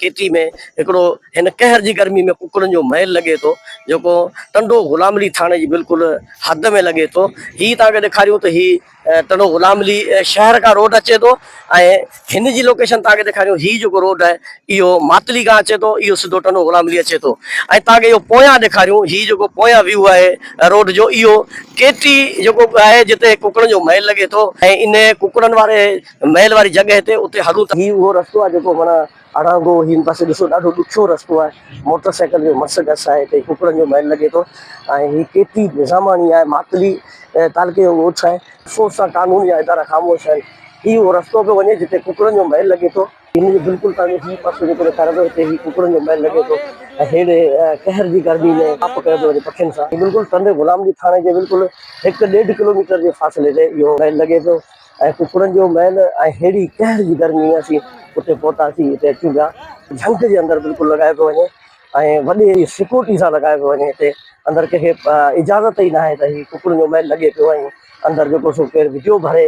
ڪيٽي ۾ هڪڙو هن قهر جي گرمي ۾ ڪڪڙن جو محل لڳي ٿو جيڪو ٽنڊو غلام علي ٿاڻي جي بلڪل حد ۾ لڳي ٿو. هي توهان کي ڏيکاريون ته هي ٽنڊو غلام علي شهر کان روڊ اچي ٿو ۽ هن جي لوڪيشن توهان کي ڏيکاريون هي جيڪو روڊ آهي اهو ماتلي کان اچي ٿو اهو سڌو ٽنڊو غلام علي اچي ٿو ۽ توهان کي اهو پويان ڏيکاريون هي جيڪو پويان ويو آهي روڊ جو اهو ڪيٽي جيڪو آهي جتي ڪڪڙن جو محل لڳي ٿو ۽ ان ڪڪڙن واري محل واري جڳهه تي اتي هلون ٿا. هي اهو رستو آهي جيڪو معنيٰ اڙانگو هن پاسي ڏسو ڏاڍو ڏکيو رستو آهي موٽر سائيڪل جو مس گس آهي هتي ڪڪڙن جو محل لڳي ٿو ۽ هي ڪيتي نظاماڻي آهي ماتلي تعلقي جو ڳوٺ آهي. افسوس سان قانون جا ادارا خاموش آهن. هي اهو رستو پيو وڃي جتي ڪڪڙن جو محل لڳي ٿو. هن جو بلڪل توهان جو هي پاسو جيڪو ڏيکاريان ٿو هتي هي ڪڪڙن جو محل لڳي ٿو ۽ ههڙي قهر جي گرمي ۾ پاپ ڪيو پيو وڃي پکين سان. هي بلڪل ٽنڊي غلام علي ٿاڻي جي بلڪل هڪ ڏيڍ ڪلوميٽر جي فاصلي تي اهو محل لڳي ٿو. ۽ ڪڪڙن جو محل ۽ ههڙي قهر جي گرمي ۾ اسين اتي پهتاسين اتي اچون پيا جهنگ جي اندر بلڪل لڳايو پيو وڃي ۽ وڏي سيڪورٽي سان لڳايو پيو وڃي هتي اندر ڪنهن کي اجازت ئي ناهي ته هي ڪڪڙن جو محل لڳي پيو ۽ اندر جيڪو سو ڪير وڊيو ڀري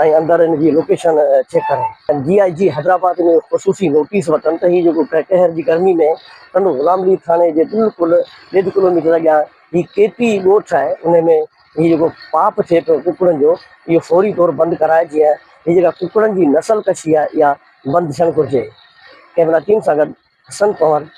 ۽ اندر ان جي لوڪيشن چيڪ ڪري. ڊي I جي حيدرآباد ۾ خصوصي نوٽيس وٺن ته هي جيڪو قهر جي گرمي ۾ ٽنڊو غلام علي ٿاڻي جي بلڪل ڏيڍ ڪلوميٽر اڳيان هي ڪي پي ڳوٺ آهي ان ۾ هي جيڪو پاپ ٿئي پيو ڪڪڙن جو اهو فوري طور بند ڪرائي جيئن هي جيڪا ڪڪڙن جي نسل ڪشي آهي اها بند ٿيڻ گهرجي. ڪئميرا ٽيم سان گڏ حسن پنهور.